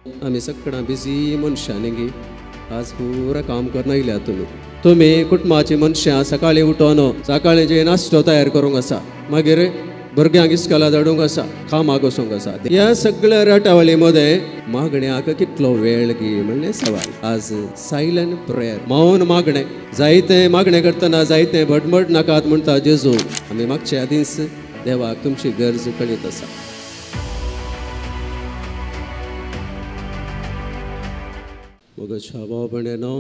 आमी सगळां बिजी मनशां न्ही, आज पुरा काम करून आयल्यात तुमी. तुमी कुटुंबाची मनशां सकाळीं उठोन सकाळीं जे नाश्तो तयार करूंक आसा, मागीर भुरग्यांक इस्कोला धाडूंक आसा, कामाक वचूंक आसा. ह्या सगळ्या राटावळी मदें मागण्याक कितलो वेळ गी म्हणलें सवाल. आज सायलंट प्रेयर, मौन मागणें. जायतें मागणें करतना जायतें भटमट नाकात म्हणटा जेजू. आमी मागचे आदींच देवाक तुमची गरज कळीत आसा. मोगाच्या भाव भयणींनो,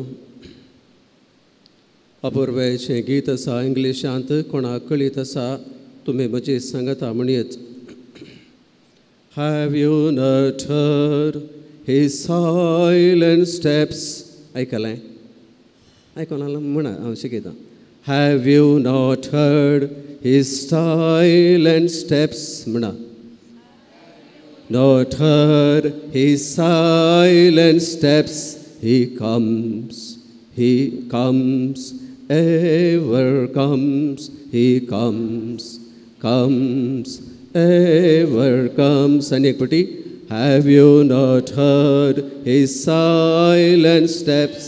अपुर्वेचें गीत आसा इंग्लिशांत, कोणाक कळीत आसा तुमी म्हजी सांगता म्हणयेत. Have you not heard his silent steps? आयकलें? आयकून म्हणा, हांव शिकयतां. Have you not heard his silent steps म्हणा. Not heard his silent steps, he comes, he comes, ever comes, he comes, comes, ever comes. आनी एक पटी, have you not heard his silent steps?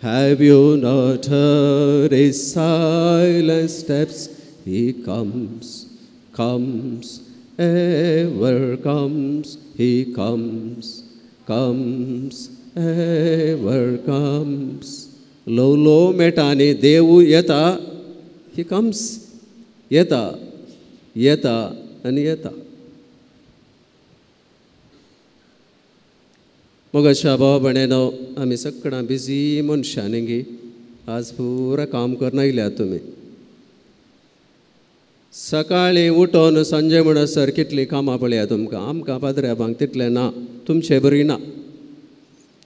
Have you not heard his silent steps? He comes, comes, ever comes, he comes, comes, ever comes. ल्हव ल्हव मेटांनी देव येता, he comes, येता येता आनी येता. मोगाच्या भाव भयणींनो, आमी सगळां बिजी मनशां न्ही, आज पुरा काम करून आयल्यात तुमी. सकाळीं उठोन सांजे म्हणसर कितलीं कामां पळया तुमकां. आमकां पाद्र्याबांक तितलें ना, तुमचे बरी ना.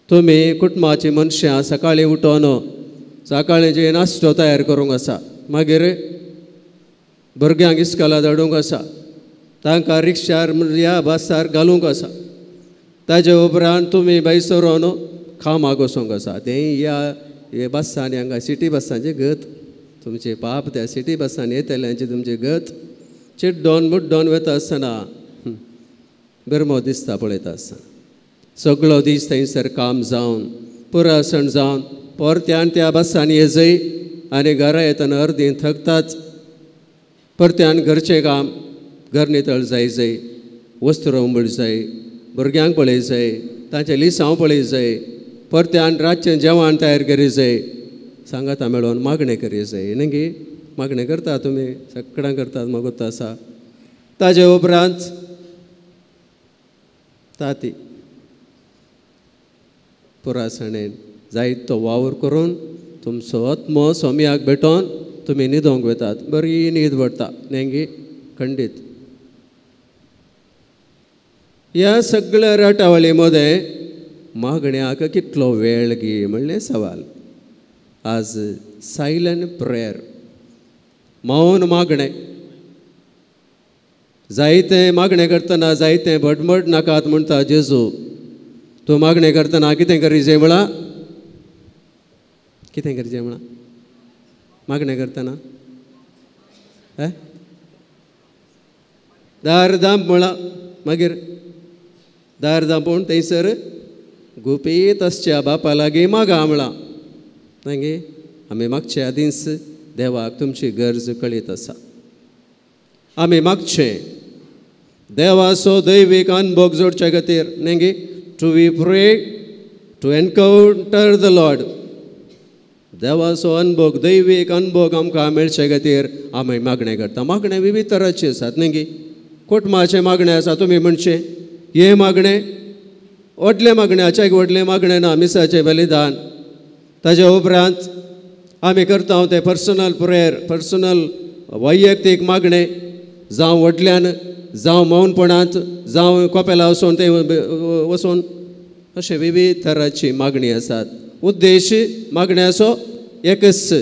तुमी कुटुंबाची मनशां सकाळीं उठोन सकाळीं जे नाश्तो तयार करूंक आसा, मागीर भुरग्यांक इस्कोला धाडूंक आसा, तांकां रिक्षार या बसार घालूंक आसा. ताजे उपरांत तुमी भायर सरोन कामाक वचूंक आसा. तें ह्या बसांनी हांगा सिटी बसांची गत, तुमचे पाप त्या सिटी बसांनी येतल्यांची तुमची गत. चिड्डोन बुड्डोन वता आसतना बरमो दिसता पळयता आसतना. सगळो दीस थंयसर काम जावन पुरासण जावन परत्यान त्या बसांनी येजय आनी घरा येतना अर्दी थकताच. परत्यान घरचें काम, घर नितळ जाय जाय, वस्त्र उंबळ जाय, भुरग्यांक पळय जाय, तांचें लिसांव पळय जाय, परत्यान रातचें जेवण तयार करी जाय, सांगाता मेळोन मागणें करी जाय न्ही गी. मागणें करता तुमी सगळ्यां करतात मागोता आसा. ताजे उपरांत ताती पुरासणेन जायतो वावर करून तुमचो आत्मो सोम्याक भेटोन तुमी न्हिदोंक वतात, बरी न्हीद पडटा न्ही गी खंडीत. ह्या सगळ्या राटावळी मदें मागण्याक कितलो वेळ गी म्हणलें सवाल. आज सायलंट प्रेयर, मौन मागणें. जायतें मागणें करतना जायतें भटमट नाकात म्हणटा जेजू. तूं मागणें करतना कितें करी जाय म्हळां? कितें करी जाय म्हळां मागणें करतना? दार दांप म्हळां, मागीर दार दांपून थंयसर गुपीत आसच्या बापा लागीं मागा म्हळां. मागीर आमी मागचे आदींच देवाक तुमची गरज कळीत आसा. आमी मागचें देवाचो दैवीक अनभोग जोडच्या खातीर न्ही गी. To we pray to encounter the Lord. देवाचो अनभोग, दैवीक अनभोग आमकां मेळचे खातीर आमी मागणें करता. मागणें विविध तरांची आसात न्ही गी. कुटुंबाचें मागणें आसा, तुमी म्हणचें हें मागणें व्हडलें मागणें, हाच्या एक व्हडलें मागणें ना, मिसाचें बलिदान. ताजे उपरांत आमी करता तें पर्सनल प्रेयर, पर्सनल वैयक्तीक मागणें, जावं व्हडल्यान, जावं मौनपणांत, जावं कोपेला वचून ते वचून, अशे विविध तरांची मागणी आसात. उद्देश मागण्याचो एकच.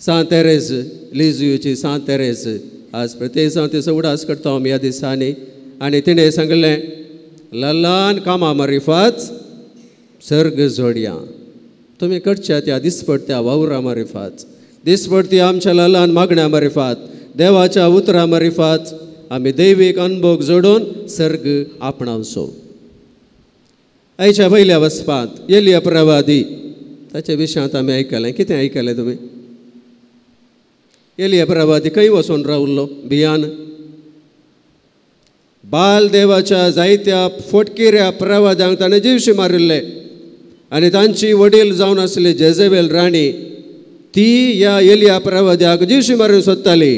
सांत तेरेज, लिजुची सांत तेरेज आज प्रत्येक जावन तिचो उडास करता आमी ह्या दिसांनी. आनी तिणें सांगलें, ल्हान कामां मारिफात सर्ग जोडया. तुमी करच्या त्या दिसपडत्या वावरा मारिफात, दिसपडती आमच्या ल्हान मागण्या मारिफात, देवाच्या उतरां मारिफात आमी दैवीक अनभोग जोडून सर्ग आपणावचो. आयच्या पयल्या वचपांत एलिया प्रवादी ताच्या विशयांत आमी आयकलें. कितें आयकलें तुमी? एलिया प्रवादी खंय वचून रावलो? भियान. बाल देवाच्या जायत्या फोटकिऱ्या प्रवाद्यांक ताणें जिवशी मारिल्ले आनी तांची वडील जावन आसली जेजेबेल राणी, ती ह्या एलिया प्रवाद्याक जिवशी मारून सोदताली.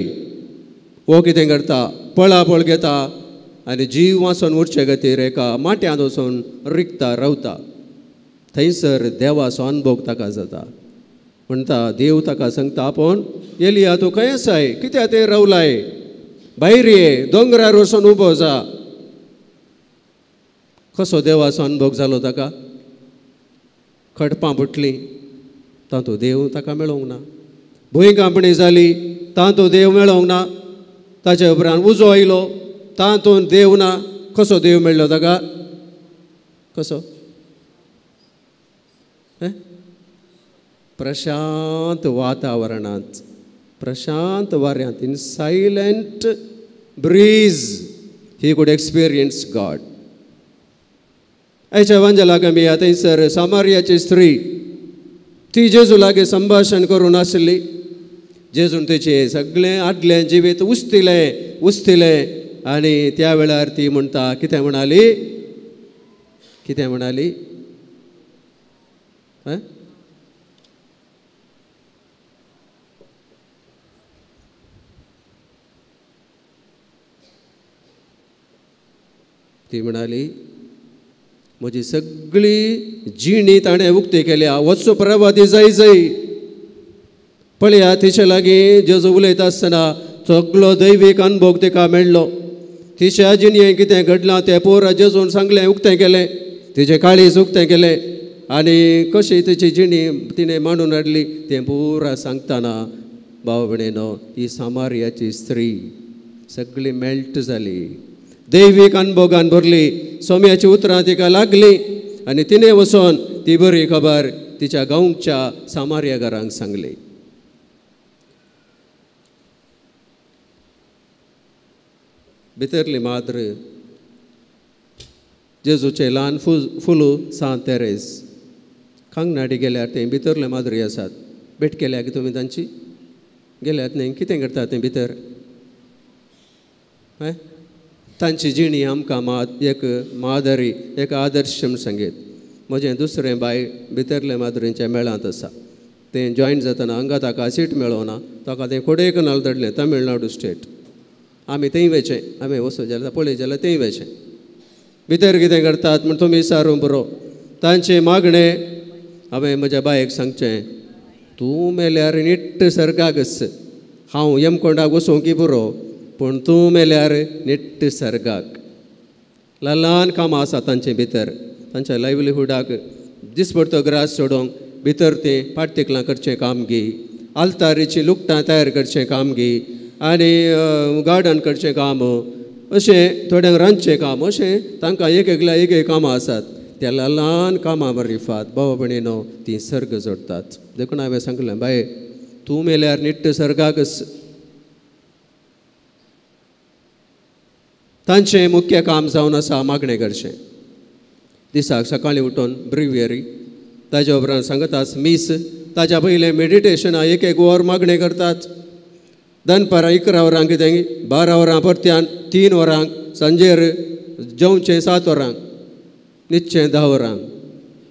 हो कितें करता? पळापळ घेता आनी जीव वाचून उरचे खातीर एका माट्यांत वचून रिगता रावता. थंयसर देवाचो अनुभव ताका जाता. म्हणटा देव ताका सांगता आपोवन, एलिया तूं खंय आसाय? कित्याक तें रावलाय? भायर ये, दोंगरार वचून उबो जा. कसो देवाचो अनुभव जालो ताका? खडपां फुटलीं तातूंत देव ताका मेळोंक ना. भुंयकांपणी जाली तातूंत देव मेळोंक ना. ताच्या उपरांत उजो आयलो तातूंत देव ना. कसो देव मेळ्ळो ताका? कसो? प्रशांत वातावरणांत, प्रशांत वाऱ्यांत, in silent breeze he could experience God. आयच्या वांजलाक आमी थंयसर सामारियाची स्त्री ती जेजू लागीं संभाशण करून आसली. जेजून तिचें सगळें आदलें जिवीत उस्तिलें उस्तिलें आनी त्या वेळार ती म्हणटा, कितें म्हणाली? कितें म्हणाली? ती म्हणाली, म्हजी सगळी जिणी ताणें उक्ती केल्या, वचो प्रवादी जाय जाय. पळया तिचे लागीं जेजू उलयता आसतना सगलो दैवीक अनुभव तिका मेळ्ळो. तिच्या जिणें कितें घडलां तें पोरा जेजून सांगलें, उक्तें केलें, तिचें काळीज उक्तें केलें आनी कशी तिची जिणी तिणें मांडून हाडली तें पुरा सांगतना भाव भयणीनो ही सामारियाची स्त्री सगळी मेल्ट जाली, दैवीक अनुभोगान भरली. सोम्याची उतरां तिका लागलीं आनी तिणें वचोन ती बरी खबर तिच्या गांवच्या सामारिया घरांक सांगली. भितरली माद्र जेजूचे ल्हान फुलू सांत तेरेस कांगनाडी गेल्यार ते भितरले माद्री आसात. भेट केल्या की तुमी तांची? गेल्यात न्ही? कितें करतात तें भितर? तांची जिणी आमकां एक मादरी, एक आदर्श म्हूण सांगीत. म्हजें दुसरें बाय भितरले माद्रींच्या मेळांत आसा. तें जॉयन जातना हांगा ताका सीट मेळोना, ताका तें कोडेकनाल धाडलें, तमिळनाडू स्टेट. आमी थंय वयचें, आमी वचूं जाल्यार पळय जाल्यार थंय वयचें. भितर कितें करतात म्हण तुमी विचारूं बरो. तांचें मागणें हांवें म्हज्या बायक सांगचें, तूं मेल्यार निट्ट सर्गाकच, हांव यमकोंडाक वचूंक की पुरो, पूण तूं मेल्यार निट्ट सर्गाक. ल्हान ल्हान कामां आसा तांचे भितर, तांच्या लायवलीहुडाक दिसपडतो ग्रास सोडोवंक भितर तें पाटतिकलां करचें काम घे, आल्तारीचीं लुगटां तयार करचें काम घे आनी गार्डन करचें काम, अशें थोड्यांक रांदचें काम, अशें तांकां एक एकल्या एक एक कामां आसात. त्या ल्हान ल्हान कामां मारिफात भाव भयणीनो तीं सर्ग जोडटात. देखून हांवें सांगलें, बाये तूं मेल्यार निट्ट सर्गाकच. तांचें मुख्य काम जावन आसा मागणें करचें. दिसाक सकाळीं उठून ब्रिवियरी, ताज्या उपरांत सांगताच मीस, ताज्या पयलें मेडिटेशनां एक एक वर मागणें करतात. दनपारां 11 वरांक कितें 12 वरां परत्यान 3 वरांक, सांजेर जेवचें 7 वरांक, न्हिदचें 10 वरांक.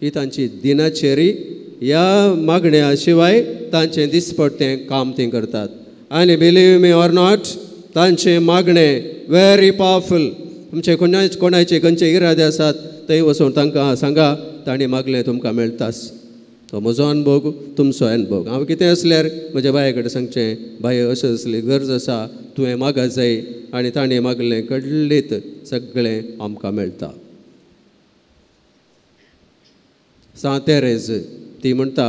ही तांची दिनाचेरी. ह्या मागण्या शिवाय तांचें दिसपडटें काम तीं करतात. आनी बिलीव मी ऑर not, तांचें मागणें वेरी पावरफूल. तुमचे कोणाचे खंयचे इरादे आसात थंय वचून तांकां सांगा, तांणी मागलें तुमकां मेळटाच. तो म्हजो अनुभव, तुमचो अनुभव. हांव कितें आसल्यार म्हज्या बाये कडेन सांगचें, बाये अशें असली गरज आसा, तुवें मागा जाय, आनी ताणें मागलें कडलीत सगळें आमकां मेळटा. सांत तेरेज ती म्हणटा,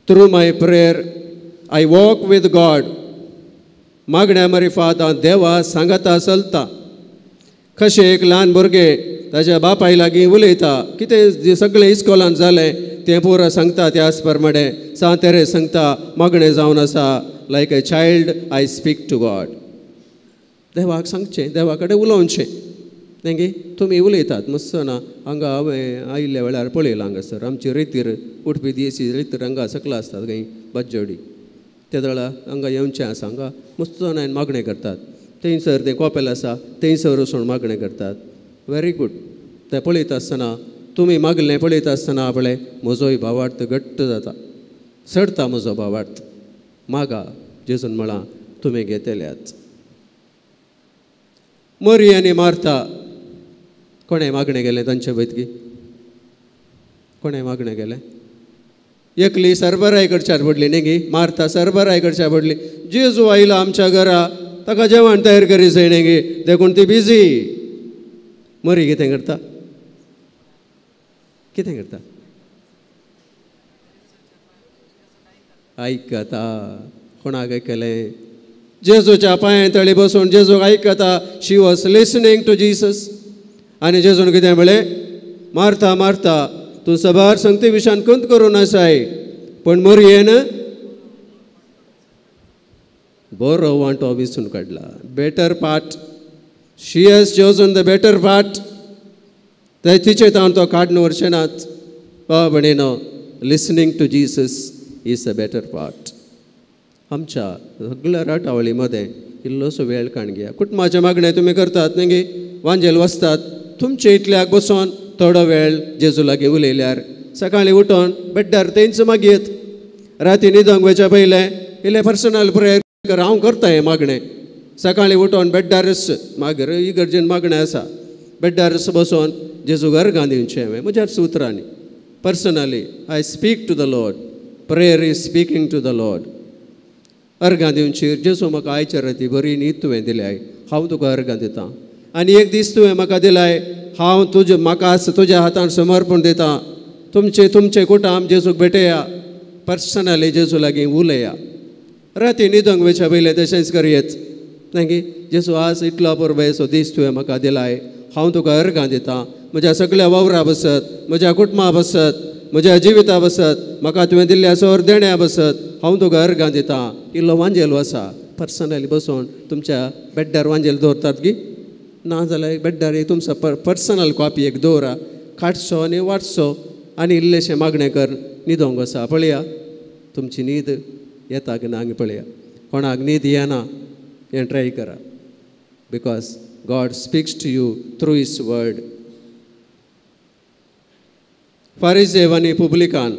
through my prayer I walk with God. मागण्या मारिफात हांव देवा सांगाता चलता. कशें एक ल्हान भुरगें ताज्या बापाय लागीं उलयता, कितें सगळें इस्कोलान जालें तें पुरा सांगता, त्याच प्रमाणें सांत तेरेज सांगता मागणें जावन आसा, like a child I speak to God. देवाक सांगचें, देवा कडेन उलोवचें. न्ही तुमी उलयतात मस्तना हांगा हांवें आयिल्ल्या वेळार पळयलां हांगासर आमची रेतीर उठपी दियेसी रेतीर हांगा सकला आसतात खंय बाज्जोडी ते वेळार हांगा येवचें आसा हांगा मस्त जाणां मागणें करतात थंयसर तें कॉपेल आसा थंयसर वचून मागणें करतात. Very good. तें पळयता आसतना तुमी मागलें पळयता आसतना पळय म्हजोय भावार्थ घट्ट जाता, चडता म्हजो भावार्थ. मागा जेजून म्हळां तुमी घेतल्यात. मरी आनी मार्ता कोणें मागणें गेलें तांचे बैतकी? कोणें मागणें गेलें? एकली सरबराय कडच्यान पडली न्ही गी, मार्ता सरबराय कडच्यान पडली. जेजू आयला आमच्या घरा ताका जेवण तयार करी जाय न्ही गी, देखून ती बिजी. मरी कितें करता? कितें करता? आयकता. कोणाक आयकलें? जेजूच्या पांयां तळी बसून जेजूक आयकता. She was listening to Jesus. आनी जेजून कितें म्हळें? मार्ता मार्ता तूं सबार संगती विशान कंत करून आसाय, पण मरयेन बरो वांटो विसून काडला. Better part. She has chosen the better part. ते तिचे तावन तो काडून व्हरचे नात. बाबा भणेनो, listening to Jesus is a better part. आमच्या सगळ्या राटावळी मदें इल्लोसो वेळ काण घेया. कुटुंबाचें मागणें तुमी करतात न्ही गी, वांजेल वचतात, तुमचे इतल्याक बसून थोडो वेळ जेजू लागीं उलयल्यार, सकाळीं उठोन बेड्डार तेंच मागयत, राती न्हिदोंक वयच्या पयलें इल्लें पर्सनल प्रेयर कर. हांव करता हें मागणें. सकाळीं उठोन बेड्डारच मागीर इगर्जेन मागणें आसा, बेड्डारच बसून जेजू अर्गां दिवचें हांवें म्हज्याच उतरांनी. Personally I speak to the Lord. Prayer is speaking to the Lord. अर्गां दिवची, जेजू म्हाका आयच्या राती बरी न्हीद तुवें दिल्याय, हांव तुका अर्गां दितां. आनी एक दीस तुवें म्हाका दिलाय, हांव तुजे म्हाका तुज्या हातान समर्पण दितां. तुमचें तुमचें कुटाम जेजूक भेटया, पर्सनली जेजू लागीं उलया. राती न्हिदोंक वयच्या पयलें तशेंच करयेत न्ही. जेजू आज इतलो अपुरबायेचो दीस तुवें म्हाका दिलाय, हांव तुका अर्गां दितां. म्हज्या सगळ्या वावरा बसत, म्हज्या कुटुंबा बसत, म्हज्या जिविता बसत, म्हाका तुवें दिल्ल्या सोर देण्या बसत हांव तुका अर्गां दितां. इल्लो वांजेल आसा पर्सनली बसून तुमच्या बेड्डार वांजेल दवरतात गी, ना जाल्यार बेड्डार एक तुमचो पर्सनल कॉपी एक दवरा, काडचो आनी वाचचो आनी इल्लेशें मागणें कर. न्हिदोंक आसा पळया तुमची न्हीद येता की ना पळया. कोणाक न्हीद येना हें ट्राय करा, because God speaks to you through his word. फारिजेव आनी पुब्लिकान,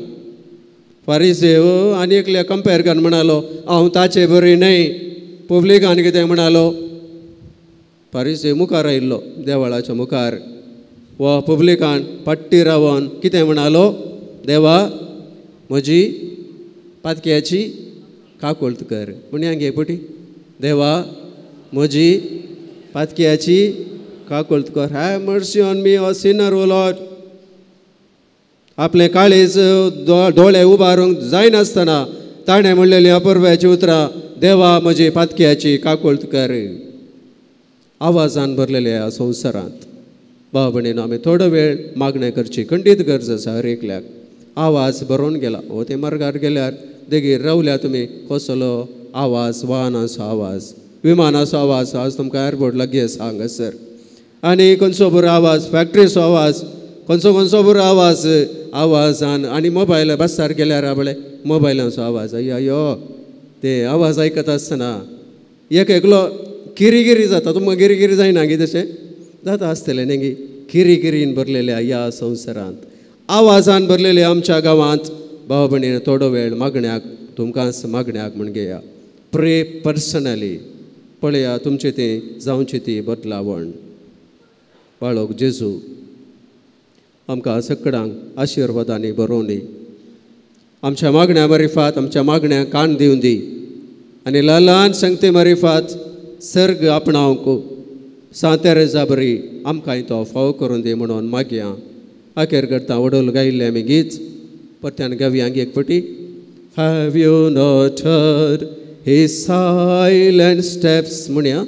फारिजेव आनी एकल्या कंपेर कर म्हणालो हांव ताचे बरी न्हय. पुब्लिकान कितें म्हणालो? फारिजेव मुखार आयिल्लो देवळाच्या मुखार, वा पुब्लिकान पट्टी रावन कितें म्हणालो? देवा म्हजी पातक्याची काकुळट कर. म्हणया गे पटी, देवा म्हजी पातक्याची काकुळट कर. Have mercy on me a sinner O Lord. आपलें काळीज दोळे उबारूंक जायनासतना ताणें म्हणलेली अपुरबायेची उतरां, देवा म्हजी पातक्याची काकुळट कर. आवाजान भरलेल्या संवसारांत भाव भयणीनो आमी थोडो वेळ मागणें करची खंडीत गरज आसा. हर एकल्याक आवाज बरोवन गेला हो ते मार्गार गेल्यार देगीर रावल्या तुमी, कसलो आवाज, वाहनाचो आवाज, विमानाचो आवाज. आज तुमकां एअरपोर्ट लागीं आसा हांगासर. आनी खंयचो बरो आवाज, फॅक्ट्रीचो आवाज, खंयचो खंयचो बरो आवाज, आवाजान. आनी मोबायल बसार गेल्यार पळय मोबायलाचो आवाज, अयो अयो ते आवाज आयकता आसतना एक एकलो किरिगिरी जाता. तुमकां गिरिगिरी जायना गी? तशें जाता आसतलें न्ही गी. किरिगिरीन भरलेल्या ह्या संवसारांत, आवाजान भरलेल्या आमच्या गांवांत भाव भयणीन थोडो वेळ मागण्याक, तुमकांच मागण्याक म्हण घेया. Pray personally. पळया तुमचें तें जावचें ती बदलावण. बाळक जेजू आमकां सगळ्यांक आशिर्वादांनी बरोवन दी. आमच्या मागण्या मारिफात आमच्या मागण्यांक कान दिवन दी आनी ल्हान ल्हान संगती मारिफात सर्ग आपणावंक सांत तेरेजा बरी आमकांय तो फाव करून दी म्हणून मागया. अखेर करता वडोल गायिल्लें आमी गीत परत्यान गावया एक पटी. Have you not heard his silent steps म्हणया.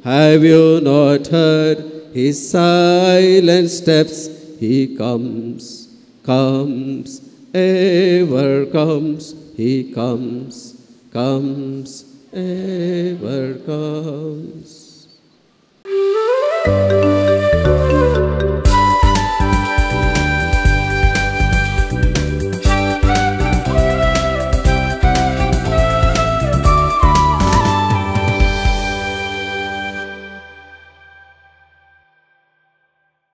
Have you not heard his silent steps? He comes, comes, ever comes. He comes, comes, ever comes.